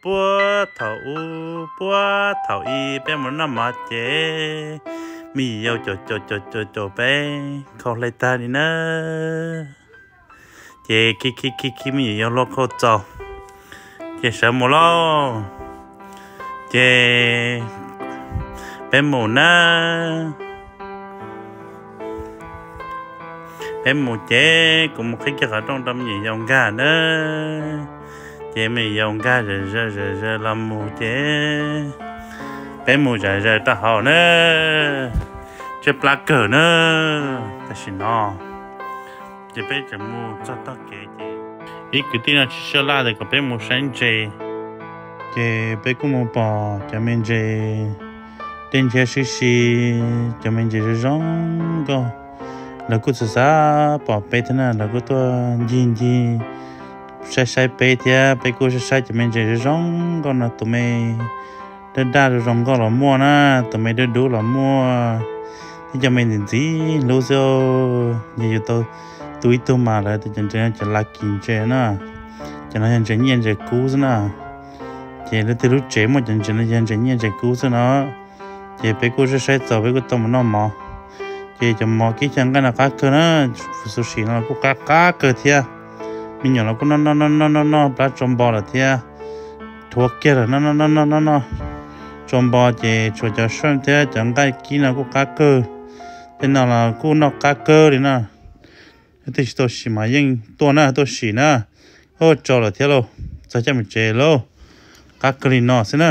Puag thaum ub, puag thaum ub peb mus noj mov ces me nyuam yaus caum caum caum caum caum peb, khaus hle tag li na. Ces khi khi khi khi me nyuam yaus luag khaus txaus, ces sawv mus lauj. Ces peb mus na, peb mus ces kuv mus qhib kiag qhov rooj rau me nyuam yaus nkag na. Ces me nyuam yaus nkag zom zaws zom zaws los mus ces peb mus zom zaws rau hauv na, tseb plab kawg na. Tam sim no ces peb tseem mus txog tog kev ces ib kwv tij no tsis sab laj tias kom peb mus saib ntses. Ces peb kuj mus pom cov me ntses, tej ntshiab sib si, cov me ntses zoo zoo nkauj. Lawv kuj xav xav pom peb thiab na, lawv kuj tuaj ncig ncig saib saib peb thiab, peb kuj saib saib cov me ntses zoo zoo nkauj no, tus me daj daj zoo zoo nkauj los muaj na, tus me dub dub los muaj, thiab cov me ntxim ntxim hlub xwb. Yog yus tau tu ib tug mas lawv tias cov ntses no cov lucky ntses na, cov no yog ntses nyiaj ntses kub xwb na. Ces leej twg lub tsev muaj cov ntses no yog ntses nyiaj ntses kub xwb no. Ces peb kuj saib saib txaus peb kuj tau mus noj mov. Ces cov mov kib chaw nqaij no qab kawg na, xuv sim no los kuj qab qab kawg thiab. Me nyuam los kuj noj noj noj noj noj noj plab tso npo lawm thiab, rhuav kiag lawm noj noj noj noj noj noj tso npo. Ces tshuav cov soj thiab cov nqaij kib no kuj qab kawg. Tej no los kuj noj qab kawg li na. Leej twg tsis tau sim mas yeej tuaj na, tuaj sim na. Ua tso lawm thiab lauj, txog caij mus tsev lauj. Qab kawg li no xwb na.